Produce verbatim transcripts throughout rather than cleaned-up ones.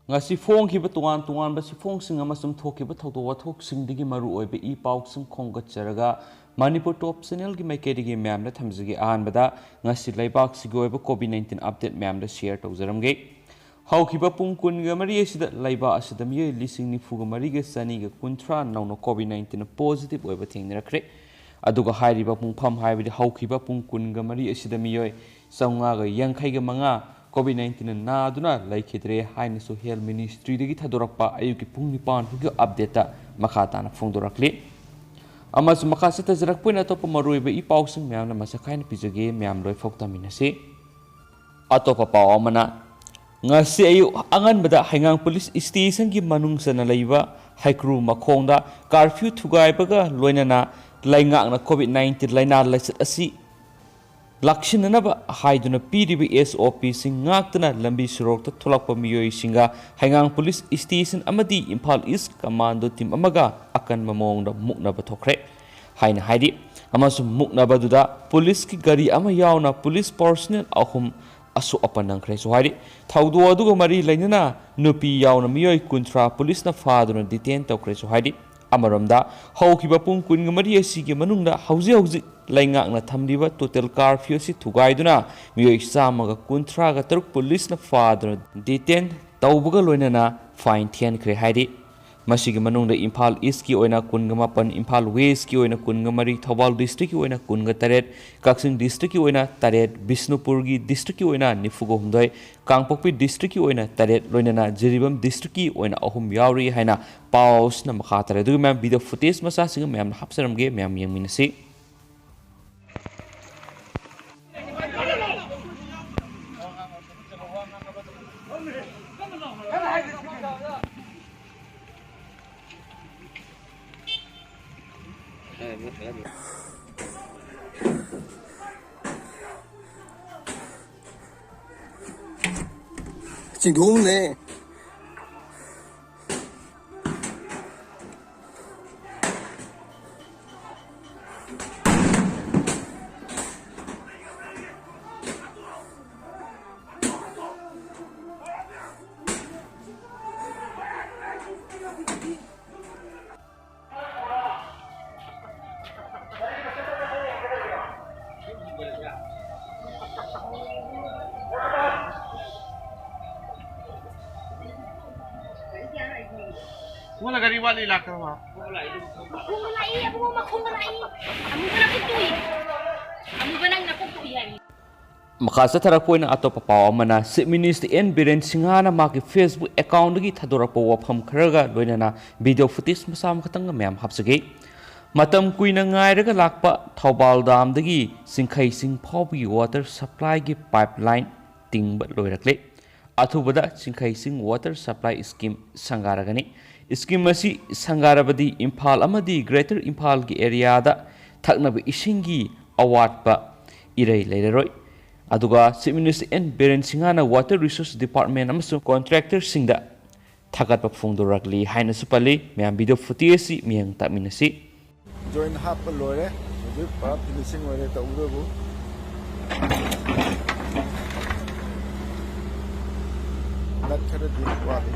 ꯉꯁꯤ ꯐꯣꯡꯈꯤꯕ ꯇꯣꯉꯥꯟ ꯇꯣꯉꯥꯟꯕ ꯁꯤꯐꯣꯡꯁꯤꯡ ꯑꯃꯁꯨꯡ ꯊꯣꯛꯈꯤꯕ ꯊꯧꯗꯣꯛ ꯋꯥꯊꯣꯛꯁꯤꯡꯗꯒꯤ ꯃꯔꯨꯑꯣꯏꯕ ꯏ ꯄꯥꯎꯁꯤꯡ ꯈꯣꯝꯒꯠꯆꯔꯒ ꯃꯅꯤꯄꯨꯔ ꯇꯣꯞ ꯆꯦꯅꯦꯜꯒꯤ ꯃꯥꯏꯀꯩꯗꯒꯤ ꯃꯌꯥꯝꯗ ꯊꯝꯖꯒꯦ꯫ ꯑꯍꯥꯟꯕꯗ ꯉꯁꯤ ꯂꯩꯕꯥꯛꯁꯤꯒꯤ ꯑꯣꯏꯕ ꯀꯣꯚꯤꯗ ꯅꯥꯏꯟꯇꯤꯟ ꯑꯞꯗꯦꯠ ꯃꯌꯥꯝꯗ ꯁꯤꯌꯔ ꯇꯧꯖꯔꯝꯒꯦ꯫ ꯍꯧꯈꯤꯕ ꯄꯨꯡ ꯀꯨꯟꯒ ꯃꯔꯤ ꯑꯁꯤꯗ ꯂꯩꯕꯥꯛ ꯑꯁꯤꯗ ꯃꯤꯑꯣꯏ ꯂꯤꯁꯤꯡ ꯅꯤꯐꯨꯒ ꯃꯔꯤꯒ ꯆꯅꯤꯒ ꯀꯨꯟꯊ꯭ꯔꯥ ꯅꯧꯅ ꯀꯣꯚꯤꯗ ꯅꯥꯏꯟꯇꯤꯟ ꯄꯣꯖꯤꯇꯤꯚ ꯑꯣꯏꯕ ꯊꯦꯡꯅꯔꯛꯈ꯭ꯔꯦ꯫ ꯑꯗꯨꯒ ꯍꯥꯏꯔꯤꯕ ꯄꯨꯡꯐꯝ ꯍꯥꯏꯕꯗꯤ ꯍꯧꯈꯤꯕ ꯄꯨꯡ ꯀꯨꯟꯒ ꯃꯔꯤ ꯑꯁꯤꯗ ꯃꯤꯑꯣꯏ ꯆꯥꯝꯃꯉꯥꯒ ꯌꯥꯡꯈꯩꯒ ꯃꯉꯥ ꯀꯣꯚꯤꯗ ꯅꯥꯏꯟꯇꯤꯟꯅ ꯅꯥꯗꯨꯅ ꯂꯩꯈꯤꯗ꯭ꯔꯦ ꯍꯥꯏꯅꯁꯨ ꯍꯦꯜꯊ ꯃꯤꯅꯤꯁꯇ꯭ꯔꯤꯗꯒꯤ ꯊꯥꯗꯣꯔꯛꯄ ꯑꯌꯨꯛꯀꯤ ꯄꯨꯡ ꯅꯤꯄꯥꯟ ꯐꯥꯎꯒꯤ ꯑꯞꯗꯦꯠꯇ ꯃꯈꯥ ꯇꯥꯅ ꯐꯣꯡꯗꯣꯔꯛꯂꯤ꯫ ꯑꯃꯁꯨꯡ ꯃꯈꯥ ꯆꯠꯊꯖꯔꯛꯄ ꯑꯣꯏꯅ ꯑꯇꯣꯞꯄ ꯃꯔꯨꯑꯣꯏꯕ ꯏ ꯄꯥꯎꯁꯤꯡ ꯃꯌꯥꯝꯅ ꯃꯁꯛ ꯈꯥꯏꯅ ꯄꯤꯖꯒꯦ꯫ ꯃꯌꯥꯝ ꯂꯣꯏꯐꯥꯎ ꯇꯝꯃꯤꯟꯅꯁꯤ꯫ ꯑꯇꯣꯞꯄ ꯄꯥꯎ ꯑꯃꯅ, ꯉꯁꯤ ꯑꯌꯨꯛ ꯑꯉꯟꯕꯗ ꯍꯩꯉꯥꯡ ꯄꯨꯂꯤꯁ ꯁ꯭ꯇꯦꯁꯟꯒꯤ ꯃꯅꯨꯡ ꯆꯟꯅ ꯂꯩꯕ ꯍꯩꯀ꯭ꯔꯨ ꯃꯈꯣꯡꯗ ꯀꯥꯔꯐ꯭ꯌꯨ ꯊꯨꯒꯥꯏꯕꯒ ꯂꯣꯏꯅꯅ ꯂꯩꯉꯥꯛꯅ ꯀꯣꯚꯤꯗ ꯅꯥꯏꯟꯇꯤꯟ ꯂꯥꯏꯅꯥ ꯂꯥꯏꯆꯠ ꯑꯁꯤ ꯂꯥꯛꯁꯤꯟꯅꯅꯕ ꯍꯥꯏꯗꯨꯅ ꯄꯤꯔꯤꯕ ꯑꯦꯁ ꯑꯣ ꯄꯤꯁꯤꯡ ꯉꯥꯛꯇꯅ ꯂꯝꯕꯤ ꯁꯣꯔꯣꯛꯇ ꯊꯣꯛꯂꯛꯄ ꯃꯤꯑꯣꯏꯁꯤꯡꯒ ꯍꯩꯉꯥꯡ ꯄꯨꯂꯤꯁ ꯁ꯭ꯇꯦꯁꯟ ꯑꯃꯗꯤ ꯏꯝꯐꯥꯜ ꯏꯁ ꯀꯃꯥꯟꯗꯣ ꯇꯤꯝ ꯑꯃꯒ ꯑꯀꯟꯕ ꯃꯑꯣꯡꯗ ꯃꯨꯛꯅꯕ ꯊꯣꯛꯈ꯭ꯔꯦ ꯍꯥꯏꯅ ꯍꯥꯏꯔꯤ꯫ ꯑꯃꯁꯨꯡ ꯃꯨꯛꯅꯕꯗꯨꯗ ꯄꯨꯂꯤꯁꯀꯤ ꯒꯥꯔꯤ ꯑꯃ ꯌꯥꯎꯅ ꯄꯨꯂꯤꯁ ꯄꯔꯁꯣꯅꯦꯜ ꯑꯍꯨꯝ ꯑꯁꯣꯛ ꯑꯄꯟ ꯅꯪꯈ꯭ꯔꯦꯁꯨ ꯍꯥꯏꯔꯤ꯫ ꯊꯧꯗꯣꯛ ꯑꯗꯨꯒ ꯃꯔꯤ ꯂꯩꯅꯅ ꯅꯨꯄꯤ ꯌꯥꯎꯅ ꯃꯤꯑꯣꯏ ꯀꯨꯟꯊ꯭ꯔꯥ ꯄꯨꯂꯤꯁꯅ ꯐꯥꯗꯨꯅ ꯗꯤꯇꯦꯟ ꯇꯧꯈ꯭ꯔꯦꯁꯨ ꯍꯥꯏꯔꯤ꯫ ꯑꯃꯔꯣꯝꯗ, ꯍꯧꯈꯤꯕ ꯄꯨꯡ ꯀꯨꯟꯒ ꯃꯔꯤ ꯑꯁꯤꯒꯤ ꯃꯅꯨꯡꯗ ꯍꯧꯖꯤꯛ ꯍꯧꯖꯤꯛ ꯂꯩꯉꯥꯛꯅ ꯊꯝꯂꯤꯕ ꯇꯣꯇꯦꯜ ꯀꯥꯔꯐ꯭ꯌꯨ ꯑꯁꯤ ꯊꯨꯒꯥꯏꯗꯨꯅ ꯃꯤꯑꯣꯏ ꯆꯥꯝꯃꯒ ꯀꯨꯟꯊ꯭ꯔꯥꯒ ꯇꯔꯨꯛ ꯄꯨꯂꯤꯁꯅ ꯐꯥꯗꯨꯅ ꯗꯤꯇꯦꯟ ꯇꯧꯕꯒ ꯂꯣꯏꯅꯅ ꯐꯥꯏꯟ ꯊꯤꯍꯟꯈ꯭ꯔꯦ ꯍꯥꯏꯔꯤ꯫ ꯃꯁꯤꯒꯤ ꯃꯅꯨꯡꯗ ꯏꯝꯐꯥꯜ ꯏꯁꯀꯤ ꯑꯣꯏꯅ ꯀꯨꯟꯒ ꯃꯥꯄꯟ, ꯏꯝꯐꯥꯜ ꯋꯦꯁꯀꯤ ꯑꯣꯏꯅ ꯀꯨꯟꯒ ꯃꯔꯤ, ꯊꯧꯕꯥꯜ ꯗꯤꯁꯇ꯭ꯔꯤꯛꯀꯤ ꯑꯣꯏꯅ ꯀꯨꯟꯒ ꯇꯔꯦꯠ, ꯀꯛꯆꯤꯡ ꯗꯤꯁꯇ꯭ꯔꯤꯛꯀꯤ ꯑꯣꯏꯅ ꯇꯔꯦꯠ, ꯕꯤꯁꯅꯨꯄꯨꯔꯒꯤ ꯗꯤꯁꯇ꯭ꯔꯤꯛꯀꯤ ꯑꯣꯏꯅ ꯅꯤꯐꯨꯒ ꯍꯨꯝꯗꯣꯏ, ꯀꯥꯡꯄꯣꯛꯄꯤ ꯗꯤꯁꯇ꯭ꯔꯤꯛꯀꯤ ꯑꯣꯏꯅ ꯇꯔꯦꯠ, ꯂꯣꯏꯅꯅ ꯖꯤꯔꯤꯕꯥꯝ ꯗꯤꯁꯇ꯭ꯔꯤꯛꯀꯤ ꯑꯣꯏꯅ ꯑꯍꯨꯝ ꯌꯥꯎꯔꯤ ꯍꯥꯏꯅ ꯄꯥꯎꯁꯤꯅ ꯃꯈꯥ ꯇꯥꯔꯦ꯫ ꯑꯗꯨꯒ ꯃꯌꯥꯝ ꯚꯤꯗꯤꯑꯣ ꯐꯨꯇꯦꯖ ꯃꯆꯥꯁꯤꯡꯒ ꯃꯌꯥꯝꯅ ꯍꯥꯞꯆꯔꯝꯒꯦ, ꯃꯌꯥꯝ ꯌꯦꯡꯃꯤꯟꯅꯁꯤ꯫ ꯆꯤꯡꯊꯣꯛꯑꯝꯅꯦ꯫ ꯃꯈꯣꯡꯅ ꯒꯥꯔꯤ ꯋꯥꯠꯂꯤ ꯂꯥꯛꯈ꯭ꯔꯕ? ꯃꯈꯣꯡ ꯂꯥꯛꯏ ꯑꯕꯨꯡꯉꯣ, ꯃꯈꯣꯡ ꯂꯥꯛꯏ꯫ ꯑꯃꯨꯕ ꯅꯪ ꯄꯨꯛꯇꯨꯏ꯫ ꯑꯃꯨꯕ ꯅꯪ ꯅꯀꯣꯛꯇꯨꯏ ꯍꯥꯏꯕꯅꯤ꯫ ꯃꯈꯥ ꯆꯠꯊꯔꯛꯄ ꯑꯣꯏꯅ ꯑꯇꯣꯞꯄ ꯄꯥꯎ ꯑꯃꯅ, Chief Minister N Biren Singha ꯅ ꯃꯍꯥꯛꯀꯤ Facebook account ꯗꯒꯤ ꯊꯥꯗꯣꯔꯛꯄ ꯋꯥꯐꯝ ꯈꯔꯒ ꯂꯣꯏꯅꯅ video footage ꯃꯆꯥ ꯑꯃꯈꯛꯇꯪꯒ ꯃꯌꯥꯝ ꯍꯥꯞꯆꯒꯦ꯫ ꯃꯇꯝ ꯀꯨꯏꯅ ꯉꯥꯏꯔꯒ ꯂꯥꯛꯄ ꯊꯧꯕꯥꯜ dam ꯗꯒꯤ ꯆꯤꯡꯈꯩ ꯆꯤꯡ ꯐꯥꯎꯕꯒꯤ water supply ꯒꯤ pipeline ꯇꯤꯡꯕ ꯂꯣꯏꯔꯛꯂꯦ꯫ ꯑꯊꯨꯕꯗ ꯆꯤꯡꯈꯩ ꯆꯤꯡ water supply scheme ꯁꯪꯒꯥꯔꯒꯅꯤ꯫ Scheme ꯑꯁꯤ ꯁꯪꯒꯥꯔꯕꯗꯤ ꯏꯝꯐꯥꯜ ꯑꯃꯗꯤ Greater ꯏꯝꯐꯥꯜꯒꯤ area ꯗ ꯊꯛꯅꯕ ꯏꯁꯤꯡꯒꯤ ꯑꯋꯥꯠꯄ ꯏꯔꯩ ꯂꯩꯔꯔꯣꯏ꯫ ꯑꯗꯨꯒ Chief Minister N Biren Singha ꯅ Water Resource Department ꯑꯃꯁꯨꯡ contractor ꯁꯤꯡꯗ ꯊꯥꯒꯠꯄ ꯐꯣꯡꯗꯣꯔꯛꯂꯤ ꯍꯥꯏꯅꯁꯨ ꯄꯜꯂꯤ꯫ ꯃꯌꯥꯝ video footage ꯑꯁꯤ ꯃꯤꯠꯌꯦꯡ ꯇꯥꯛꯃꯤꯟꯅꯁꯤ꯫ Joint ꯍꯥꯞꯄ ꯂꯣꯏꯔꯦ꯫ ꯍꯧꯖꯤꯛ ꯄꯨꯔꯥ finishing ꯑꯣꯏꯔꯦ ꯇꯧꯕꯗꯕꯨ꯫ Nut ꯈꯔꯗꯤ ꯋꯥꯠꯂꯤ꯫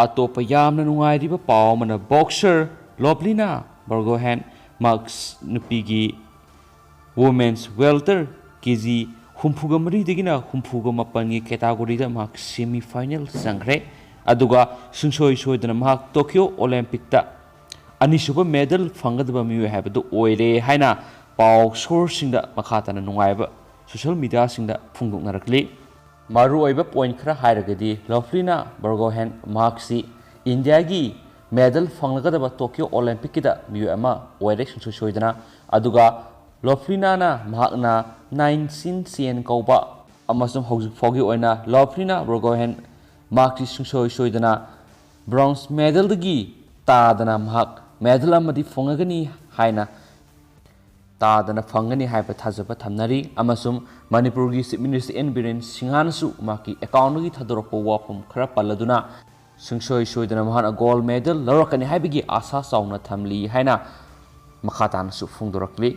ꯑꯇꯣꯞꯄ ꯌꯥꯝꯅ ꯅꯨꯡꯉꯥꯏꯔꯤꯕ ꯄꯥꯎ ꯑꯃꯅ, boxer Lovlina Borgohain ꯃꯍꯥꯛ ꯅꯨꯄꯤꯒꯤ women's welter KG ꯍꯨꯝꯐꯨꯒ ꯃꯔꯤꯗꯒꯤꯅ ꯍꯨꯝꯐꯨꯒ ꯃꯥꯄꯟꯒꯤ category ꯗ ꯃꯍꯥꯛ semi final ꯆꯪꯈ꯭ꯔꯦ꯫ ꯑꯗꯨꯒ ꯁꯨꯡꯁꯣꯏ ꯁꯣꯏꯗꯅ ꯃꯍꯥꯛ Tokyo Olympic ꯇ ꯑꯅꯤꯁꯨꯕ medal ꯐꯪꯒꯗꯕ ꯃꯤꯑꯣꯏ ꯍꯥꯏꯕꯗꯨ ꯑꯣꯏꯔꯦ ꯍꯥꯏꯅ ꯄꯥꯎ source ꯁꯤꯡꯗ ꯃꯈꯥ ꯇꯥꯅ ꯅꯨꯡꯉꯥꯏꯕ social media ꯁꯤꯡꯗ ꯐꯣꯡꯗꯣꯛꯅꯔꯛꯂꯤ꯫ ꯃꯔꯨꯑꯣꯏꯕ point ꯈꯔ ꯍꯥꯏꯔꯒꯗꯤ, Lovlina Borgohain ꯃꯍꯥꯛꯁꯤ ꯏꯟꯗꯤꯌꯥꯒꯤ medal ꯐꯪꯂꯒꯗꯕ Tokyo Olympic ꯀꯤꯗ ꯃꯤꯑꯣꯏ ꯑꯃ ꯑꯣꯏꯔꯦ ꯁꯨꯡꯁꯣꯏ ꯁꯣꯏꯗꯅ꯫ ꯑꯗꯨꯒ Lovlina ꯅ ꯃꯍꯥꯛꯅ Nainsin Seiyin ꯀꯧꯕ ꯑꯃꯁꯨꯡ ꯍꯧꯖꯤꯛ ꯐꯥꯎꯒꯤ ꯑꯣꯏꯅ Lovlina Borgohain ꯃꯍꯥꯛꯁꯤ ꯁꯨꯡꯁꯣꯏ ꯁꯣꯏꯗꯅ bronze medal ꯗꯒꯤ ꯇꯥꯗꯅ ꯃꯍꯥꯛ medal ꯑꯃꯗꯤ ꯐꯪꯒꯅꯤ ꯍꯥꯏꯅ ꯇꯥꯗꯅ ꯐꯪꯒꯅꯤ ꯍꯥꯏꯕ ꯊꯥꯖꯕ ꯊꯝꯅꯔꯤ꯫ ꯑꯃꯁꯨꯡ ꯃꯅꯤꯄꯨꯔꯒꯤ Chief Minister N Biren Singha ꯅꯁꯨ ꯃꯍꯥꯛꯀꯤ account ꯗꯒꯤ ꯊꯥꯗꯣꯔꯛꯄ ꯋꯥꯐꯝ ꯈꯔ ꯄꯜꯂꯗꯨꯅ, ꯁꯨꯡꯁꯣꯏ ꯁꯣꯏꯗꯅ ꯃꯍꯥꯛꯅ gold medal ꯂꯧꯔꯛꯀꯅꯤ ꯍꯥꯏꯕꯒꯤ ꯑꯥꯁꯥ ꯆꯥꯎꯅ ꯊꯝꯂꯤ ꯍꯥꯏꯅ ꯃꯈꯥ ꯇꯥꯅꯁꯨ ꯐꯣꯡꯗꯣꯔꯛꯂꯤ꯫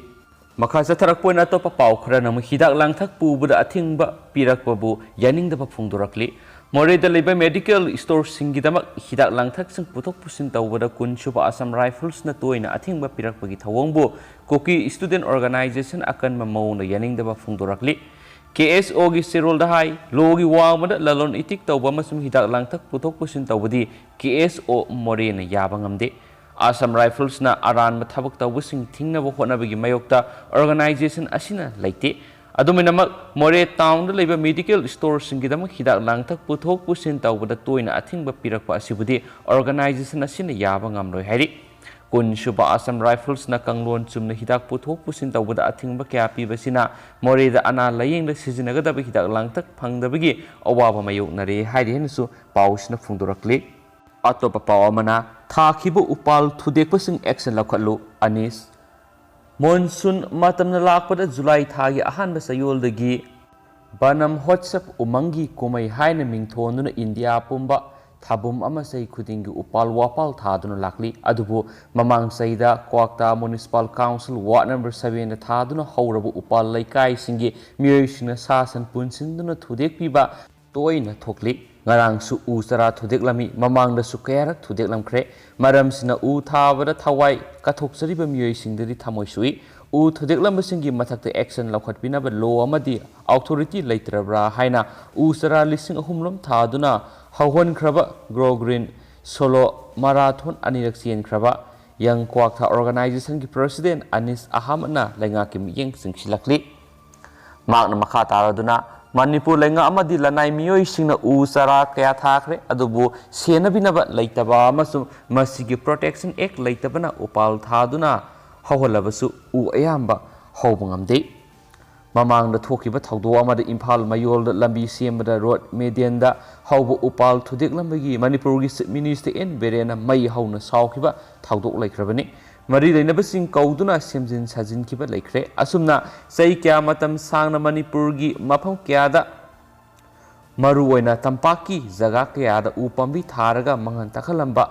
ꯃꯈꯥ ꯆꯠꯊꯔꯛꯄ ꯑꯣꯏꯅ ꯑꯇꯣꯞꯄ ꯄꯥꯎ ꯈꯔꯅ ꯑꯃꯨꯛ ꯍꯤꯗꯥꯛ ꯂꯥꯡꯊꯛ ꯄꯨꯕꯗ ꯑꯊꯤꯡꯕ ꯄꯤꯔꯛꯄꯕꯨ ꯌꯥꯅꯤꯡꯗꯕ ꯐꯣꯡꯗꯣꯔꯛꯂꯤ꯫ ꯃꯣꯔꯦꯗ ꯂꯩꯕ medical storeꯁꯤꯡꯒꯤꯗꯃꯛ ꯍꯤꯗꯥꯛ ꯂꯥꯡꯊꯛꯁꯤꯡ ꯄꯨꯊꯣꯛ ꯄꯨꯁꯤꯟ ꯇꯧꯕꯗ ꯀꯨꯟ ꯁꯨꯕ Assam Riflesꯅ ꯇꯣꯏꯅ ꯑꯊꯤꯡꯕ ꯄꯤꯔꯛꯄꯒꯤ ꯊꯧꯑꯣꯡꯕꯨ ꯀꯨꯀꯤ Student Organisation ꯑꯀꯟꯕ ꯃꯑꯣꯡꯗ ꯌꯥꯅꯤꯡꯗꯕ ꯐꯣꯡꯗꯣꯔꯛꯂꯤ꯫ KSOꯒꯤ ꯆꯦꯔꯣꯜꯗ ꯍꯥꯏ, lawꯒꯤ ꯋꯥꯡꯃꯗ ꯂꯂꯣꯟ ꯏꯇꯤꯛ ꯇꯧꯕ ꯑꯃꯁꯨꯡ ꯍꯤꯗꯥꯛ ꯂꯥꯡꯊꯛ ꯄꯨꯊꯣꯛ ꯄꯨꯁꯤꯟ ꯇꯧꯕꯗꯤ KSO ꯃꯣꯔꯦꯅ ꯌꯥꯕ ꯉꯝꯗꯦ꯫ Assam Riflesꯅ ꯑꯔꯥꯟꯕ ꯊꯕꯛ ꯇꯧꯕꯁꯤꯡ ꯊꯤꯡꯅꯕ ꯍꯣꯠꯅꯕꯒꯤ ꯃꯥꯌꯣꯛꯇ organisation ꯑꯁꯤꯅ ꯂꯩꯇꯦ꯫ ꯑꯗꯨꯃꯥꯏꯅꯃꯛ, ꯃꯣꯔꯦ townꯗ ꯂꯩꯕ medical storeꯁꯤꯡꯒꯤꯗꯃꯛ ꯍꯤꯗꯥꯛ ꯂꯥꯡꯊꯛ ꯄꯨꯊꯣꯛ ꯄꯨꯁꯤꯟ ꯇꯧꯕꯗ ꯇꯣꯏꯅ ꯑꯊꯤꯡꯕ ꯄꯤꯔꯛꯄ ꯑꯁꯤꯕꯨꯗꯤ organisation ꯑꯁꯤꯅ ꯌꯥꯕ ꯉꯝꯂꯣꯏ ꯍꯥꯏꯔꯤ꯫ ꯀꯨꯟ ꯁꯨꯕ Assam Riflesꯅ ꯀꯥꯡꯂꯣꯟ ꯆꯨꯝꯅ ꯍꯤꯗꯥꯛ ꯄꯨꯊꯣꯛ ꯄꯨꯁꯤꯟ ꯇꯧꯕꯗ ꯑꯊꯤꯡꯕ ꯀꯌꯥ ꯄꯤꯕꯁꯤꯅ ꯃꯣꯔꯦꯗ ꯑꯅꯥ ꯂꯥꯌꯦꯡꯗ ꯁꯤꯖꯤꯟꯅꯒꯗꯕ ꯍꯤꯗꯥꯛ ꯂꯥꯡꯊꯛ ꯐꯪꯗꯕꯒꯤ ꯑꯋꯥꯕ ꯃꯥꯌꯣꯛꯅꯔꯦ ꯍꯥꯏꯔꯤ ꯍꯥꯏꯅꯁꯨ ꯄꯥꯎꯁꯤꯅ ꯐꯣꯡꯗꯣꯔꯛꯂꯤ꯫ ꯑꯇꯣꯞꯄ ꯄꯥꯎ ꯑꯃꯅ, ꯊꯥꯈꯤꯕ ꯎꯄꯥꯜ ꯊꯨꯗꯦꯛꯄꯁꯤꯡ action ꯂꯧꯈꯠꯂꯨ, ꯑꯅꯤꯁ꯫ Monsoon ꯃꯇꯝꯅ ꯂꯥꯛꯄꯗ ꯖꯨꯂꯥꯏ ꯊꯥꯒꯤ ꯑꯍꯥꯟꯕ ꯆꯌꯣꯜꯗꯒꯤ ꯕꯅꯝ ꯍꯣꯠꯁꯞ ꯎꯃꯪꯒꯤ ꯀꯨꯝꯍꯩ ꯍꯥꯏꯅ ꯃꯤꯡꯊꯣꯟꯗꯨꯅ ꯏꯟꯗꯤꯌꯥ ꯄꯨꯝꯕ ꯊꯥꯕꯨꯝ ꯑꯃ ꯆꯍꯤ ꯈꯨꯗꯤꯡꯒꯤ ꯎꯄꯥꯜ ꯋꯥꯄꯥꯜ ꯊꯥꯗꯨꯅ ꯂꯥꯛꯂꯤ꯫ ꯑꯗꯨꯕꯨ ꯃꯃꯥꯡ ꯆꯍꯤꯗ ꯀ꯭ꯋꯥꯛꯇꯥ Municipal Council Ward number sevenꯗ ꯊꯥꯗꯨꯅ ꯍꯧꯔꯕ ꯎꯄꯥꯜ ꯂꯩꯀꯥꯏꯁꯤꯡꯒꯤ ꯃꯤꯑꯣꯏꯁꯤꯡꯅ ꯁꯥ ꯁꯟ ꯄꯨꯟꯁꯤꯟꯗꯨꯅ ꯊꯨꯗꯦꯛꯄꯤꯕ ꯇꯣꯏꯅ ꯊꯣꯛꯂꯤ꯫ ꯉꯔꯥꯡꯁꯨ ꯎ ꯆꯥꯔꯥ ꯊꯨꯗꯦꯛꯂꯝꯃꯤ, ꯃꯃꯥꯡꯗꯁꯨ ꯀꯌꯥꯔꯛ ꯊꯨꯗꯦꯛꯂꯝꯈ꯭ꯔꯦ꯫ ꯃꯔꯝꯁꯤꯅ ꯎ ꯊꯥꯕꯗ ꯊꯋꯥꯏ ꯀꯠꯊꯣꯛꯆꯔꯤꯕ ꯃꯤꯑꯣꯏꯁꯤꯡꯗꯗꯤ ꯊꯃꯣꯏ ꯁꯣꯛꯏ꯫ ꯎ ꯊꯨꯗꯦꯛꯂꯝꯕꯁꯤꯡꯒꯤ ꯃꯊꯛꯇ action ꯂꯧꯈꯠꯄꯤꯅꯕ law ꯑꯃꯗꯤ authority ꯂꯩꯇ꯭ꯔꯕ꯭ꯔꯥ ꯍꯥꯏꯅ ꯎ ꯆꯥꯔꯥ ꯂꯤꯁꯤꯡ ꯑꯍꯨꯝ ꯂꯣꯝ ꯊꯥꯗꯨꯅ ꯍꯧꯍꯟꯈ꯭ꯔꯕ Grow Green Solo Marathon ꯑꯅꯤꯔꯛ ꯆꯦꯟꯈ꯭ꯔꯕ ꯌꯪ ꯀ꯭ꯋꯥꯛꯊꯥ Organisationꯒꯤ President ꯑꯅꯤꯁ ꯑꯍꯃꯗꯅ ꯂꯩꯉꯥꯛꯀꯤ ꯃꯤꯠꯌꯦꯡ ꯆꯤꯡꯁꯤꯜꯂꯛꯂꯤ꯫ ꯃꯍꯥꯛꯅ ꯃꯈꯥ ꯇꯥꯔꯗꯨꯅ, ꯃꯅꯤꯄꯨꯔ ꯂꯩꯉꯥꯛ ꯑꯃꯗꯤ ꯂꯅꯥꯏ ꯃꯤꯑꯣꯏꯁꯤꯡꯅ ꯎ ꯆꯥꯔꯥ ꯀꯌꯥ ꯊꯥꯈ꯭ꯔꯦ, ꯑꯗꯨꯕꯨ ꯁꯦꯟꯅꯕꯤꯅꯕ ꯂꯩꯇꯕ ꯑꯃꯁꯨꯡ ꯃꯁꯤꯒꯤ Protection Act ꯂꯩꯇꯕꯅ ꯎꯄꯥꯜ ꯊꯥꯗꯨꯅ ꯍꯧꯍꯜꯂꯕꯁꯨ ꯎ ꯑꯌꯥꯝꯕ ꯍꯧꯕ ꯉꯝꯗꯦ꯫ ꯃꯃꯥꯡꯗ ꯊꯣꯛꯈꯤꯕ ꯊꯧꯗꯣꯛ ꯑꯃꯗ ꯏꯝꯐꯥꯜ ꯃꯌꯣꯜꯗ ꯂꯝꯕꯤ ꯁꯦꯝꯕꯗ road medianꯗ ꯍꯧꯕ ꯎꯄꯥꯜ ꯊꯨꯗꯦꯛꯂꯝꯕꯒꯤ ꯃꯅꯤꯄꯨꯔꯒꯤ Chief Minister ꯑꯦꯟ ꯕꯤꯔꯦꯟꯅ ꯃꯩ ꯍꯧꯅ ꯁꯥꯎꯈꯤꯕ ꯊꯧꯗꯣꯛ ꯂꯩꯈ꯭ꯔꯕꯅꯤ꯫ ꯃꯔꯤ ꯂꯩꯅꯕꯁꯤꯡ ꯀꯧꯗꯨꯅ ꯁꯦꯝꯖꯤꯟ ꯁꯥꯖꯤꯟꯈꯤꯕ ꯂꯩꯈ꯭ꯔꯦ꯫ ꯑꯁꯨꯝꯅ ꯆꯍꯤ ꯀꯌꯥ ꯃꯇꯝ ꯁꯥꯡꯅ ꯃꯅꯤꯄꯨꯔꯒꯤ ꯃꯐꯝ ꯀꯌꯥꯗ ꯃꯔꯨꯑꯣꯏꯅ ꯇꯝꯄꯥꯛꯀꯤ ꯖꯒꯥ ꯀꯌꯥꯗ ꯎ ꯄꯥꯝꯕꯤ ꯊꯥꯔꯒ ꯃꯥꯡꯍꯟ ꯇꯥꯛꯍꯜꯂꯝꯕ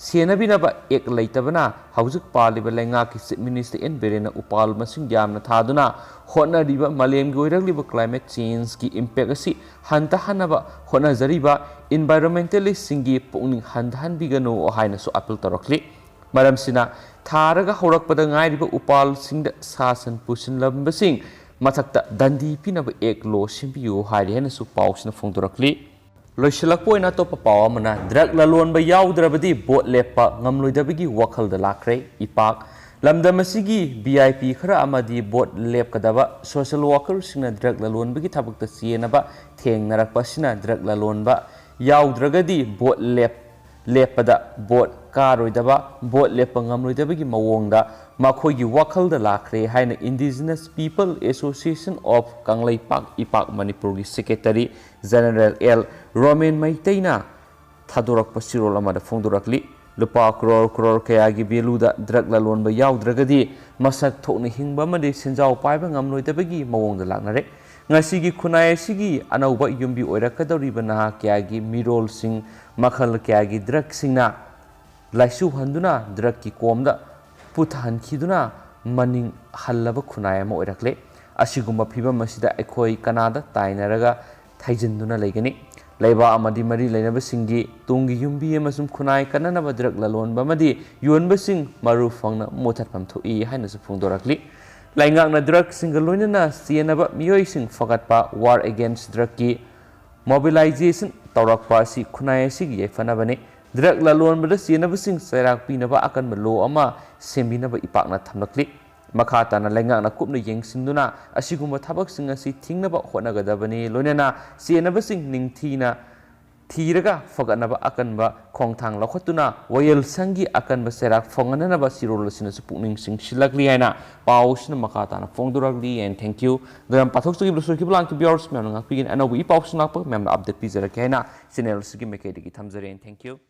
ꯁꯦꯟꯅꯕꯤꯅꯕ ꯑꯦꯛ ꯂꯩꯇꯕꯅ ꯍꯧꯖꯤꯛ ꯄꯥꯜꯂꯤꯕ ꯂꯩꯉꯥꯛꯀꯤ Chief Minister ꯑꯦꯟ ꯕꯤꯔꯦꯟꯅ ꯎꯄꯥꯜ ꯃꯁꯤꯡ ꯌꯥꯝꯅ ꯊꯥꯗꯨꯅ ꯍꯣꯠꯅꯔꯤꯕ ꯃꯥꯂꯦꯝꯒꯤ ꯑꯣꯏꯔꯛꯂꯤꯕ climate changeꯀꯤ impact ꯑꯁꯤ ꯍꯟꯊꯍꯟꯅꯕ ꯍꯣꯠꯅꯖꯔꯤꯕ environmentalistꯁꯤꯡꯒꯤ ꯄꯨꯛꯅꯤꯡ ꯍꯟꯊꯍꯟꯕꯤꯒꯅꯨ ꯍꯥꯏꯅꯁꯨ appeal ꯇꯧꯔꯛꯂꯤ꯫ ꯃꯔꯝꯁꯤꯅ ꯊꯥꯔꯒ ꯍꯧꯔꯛꯄꯗ ꯉꯥꯏꯔꯤꯕ ꯎꯄꯥꯜꯁꯤꯡꯗ ꯁꯥ ꯁꯟ ꯄꯨꯁꯤꯟꯂꯝꯕꯁꯤꯡ ꯃꯊꯛꯇ ꯗꯟꯗꯤ ꯄꯤꯅꯕ act law ꯁꯦꯝꯕꯤꯌꯨ ꯍꯥꯏꯔꯤ ꯍꯥꯏꯅꯁꯨ ꯄꯥꯎꯁꯤꯅ ꯐꯣꯡꯗꯣꯔꯛꯂꯤ꯫ ꯂꯣꯏꯁꯤꯜꯂꯛꯄ ꯑꯣꯏꯅ ꯑꯇꯣꯞꯄ ꯄꯥꯎ ꯑꯃꯅ, drug ꯂꯂꯣꯟꯕ ꯌꯥꯎꯗ꯭ꯔꯕꯗꯤ vote ꯂꯦꯞꯄ ꯉꯝꯂꯣꯏꯗꯕꯒꯤ ꯋꯥꯈꯜꯗ ꯂꯥꯛꯈ꯭ꯔꯦ ꯏꯄꯥꯛ꯫ ꯂꯝꯗꯝ ꯑꯁꯤꯒꯤ V I P ꯈꯔ ꯑꯃꯗꯤ vote ꯂꯦꯞꯀꯗꯕ social workerꯁꯤꯡꯅ drug ꯂꯂꯣꯟꯕꯒꯤ ꯊꯕꯛꯇ ꯆꯦꯟꯅꯕ ꯊꯦꯡꯅꯔꯛꯄ ꯑꯁꯤꯅ drug ꯂꯂꯣꯟꯕ ꯌꯥꯎꯗ꯭ꯔꯒꯗꯤ vote ꯂꯦꯞ-, ꯂꯦꯞꯄꯗ vote ꯀꯥꯔꯣꯏꯗꯕ, vote ꯂꯦꯞꯄ ꯉꯝꯂꯣꯏꯗꯕꯒꯤ ꯃꯑꯣꯡꯗ ꯃꯈꯣꯏꯒꯤ ꯋꯥꯈꯜꯗ ꯂꯥꯛꯈ꯭ꯔꯦ ꯍꯥꯏꯅ Indigenous People Association of Kangleipak ꯏꯄꯥꯛ ꯃꯅꯤꯄꯨꯔꯒꯤ Secretary General ꯑꯦꯜ ꯔꯣꯃꯦꯟ ꯃꯩꯇꯩꯅ ꯊꯥꯗꯣꯔꯛꯄ ꯆꯦꯔꯣꯜ ꯑꯃꯗ ꯐꯣꯡꯗꯣꯔꯛꯂꯤ꯫ ꯂꯨꯄꯥ ꯀ꯭ꯔꯣꯔ ꯀ꯭ꯔꯣꯔ ꯀꯌꯥꯒꯤ valueꯗ drug ꯂꯂꯣꯟꯕ ꯌꯥꯎꯗ꯭ꯔꯒꯗꯤ ꯃꯁꯛ ꯊꯣꯛꯅ ꯍꯤꯡꯕ ꯑꯃꯗꯤ ꯁꯦꯟꯖꯥꯎ ꯄꯥꯏꯕ ꯉꯝꯂꯣꯏꯗꯕꯒꯤ ꯃꯑꯣꯡꯗ ꯂꯥꯛꯅꯔꯦ꯫ ꯉꯁꯤꯒꯤ ꯈꯨꯟꯅꯥꯏ ꯑꯁꯤꯒꯤ ꯑꯅꯧꯕ ꯌꯨꯝꯕꯤ ꯑꯣꯏꯔꯛꯀꯗꯧꯔꯤꯕ ꯅꯍꯥ ꯀꯌꯥꯒꯤ ꯃꯤꯔꯣꯜꯁꯤꯡ ꯃꯈꯜ ꯀꯌꯥꯒꯤ drugꯁꯤꯡꯅ ꯂꯥꯏꯆꯨꯍꯟꯗꯨꯅ drugꯀꯤ ꯀꯣꯝꯗ ꯄꯨꯊꯍꯟꯈꯤꯗꯨꯅ ꯃꯅꯤꯡ ꯍꯜꯂꯕ ꯈꯨꯟꯅꯥꯏ ꯑꯃ ꯑꯣꯏꯔꯛꯂꯦ꯫ ꯑꯁꯤꯒꯨꯝꯕ ꯐꯤꯕꯝ ꯑꯁꯤꯗ ꯑꯩꯈꯣꯏ ꯀꯅꯥꯗ ꯇꯥꯏꯅꯔꯒ ꯊꯩꯖꯤꯟꯗꯨꯅ ꯂꯩꯒꯅꯤ? ꯂꯩꯕꯥꯛ ꯑꯃꯗꯤ ꯃꯔꯤ ꯂꯩꯅꯕꯁꯤꯡꯒꯤ ꯇꯨꯡꯒꯤ ꯌꯨꯝꯕꯤ ꯑꯃꯁꯨꯡ ꯈꯨꯟꯅꯥꯏ ꯀꯟꯅꯅꯕ drug ꯂꯂꯣꯟꯕ ꯑꯃꯗꯤ ꯌꯣꯟꯕꯁꯤꯡ ꯃꯔꯨ ꯐꯪꯅ ꯃꯨꯊꯠꯐꯝ ꯊꯣꯛꯏ ꯍꯥꯏꯅꯁꯨ ꯐꯣꯡꯗꯣꯔꯛꯂꯤ꯫ ꯂꯩꯉꯥꯛꯅ drugꯁꯤꯡꯒ ꯂꯣꯏꯅꯅ ꯆꯦꯟꯅꯕ ꯃꯤꯑꯣꯏꯁꯤꯡ ꯐꯒꯠꯄ, war against drugꯀꯤ mobilization ꯇꯧꯔꯛꯄ ꯑꯁꯤ ꯈꯨꯟꯅꯥꯏ ꯑꯁꯤꯒꯤ ꯌꯥꯏꯐꯅꯕꯅꯤ꯫ Drug ꯂꯂꯣꯟꯕꯗ ꯆꯦꯟꯅꯕꯁꯤꯡ ꯆꯩꯔꯥꯛ ꯄꯤꯅꯕ ꯑꯀꯟꯕ law ꯑꯃ ꯁꯦꯝꯕꯤꯅꯕ ꯏꯄꯥꯛꯅ ꯊꯝꯂꯛꯂꯤ꯫ ꯃꯈꯥ ꯇꯥꯅ ꯂꯩꯉꯥꯛꯅ ꯀꯨꯞꯅ ꯌꯦꯡꯁꯤꯟꯗꯨꯅ ꯑꯁꯤꯒꯨꯝꯕ ꯊꯕꯛꯁꯤꯡ ꯑꯁꯤ ꯊꯤꯡꯅꯕ ꯍꯣꯠꯅꯒꯗꯕꯅꯤ, ꯂꯣꯏꯅꯅ ꯆꯦꯟꯅꯕꯁꯤꯡ ꯅꯤꯡꯊꯤꯅ ꯊꯤꯔꯒ ꯐꯒꯠꯅꯕ ꯑꯀꯟꯕ ꯈꯣꯡꯊꯥꯡ ꯂꯧꯈꯠꯇꯨꯅ ꯋꯥꯌꯦꯜꯁꯪꯒꯤ ꯑꯀꯟꯕ ꯆꯩꯔꯥꯛ ꯐꯪꯍꯟꯅꯅꯕ ꯆꯦꯔꯣꯜ ꯑꯁꯤꯅꯁꯨ ꯄꯨꯛꯅꯤꯡ ꯆꯤꯡꯁꯤꯜꯂꯛꯂꯤ ꯍꯥꯏꯅ ꯄꯥꯎ ꯑꯁꯤꯅ ꯃꯈꯥ ꯇꯥꯅ ꯐꯣꯡꯗꯣꯔꯛꯂꯤ꯫ And thank you꯫ ꯑꯗꯨꯅ ꯄꯥꯊꯣꯛꯆꯈꯤꯕ, ꯂꯣꯏꯁꯤꯟꯈꯤꯕ ꯂꯥꯡꯈꯤꯕ viewers ꯃꯌꯥꯝꯅ ꯉꯥꯛꯄꯤꯒꯅꯤ꯫ ꯑꯅꯧꯕ ꯏ ꯄꯥꯎꯁꯤꯡ ꯂꯥꯛꯄ ꯃꯌꯥꯝꯗ update ꯄꯤꯖꯔꯛꯀꯦ ꯍꯥꯏꯅ channel ꯑꯁꯤꯒꯤ ꯃꯥꯏꯀꯩꯗꯒꯤ ꯊꯝꯖꯔꯤ꯫ And thank you꯫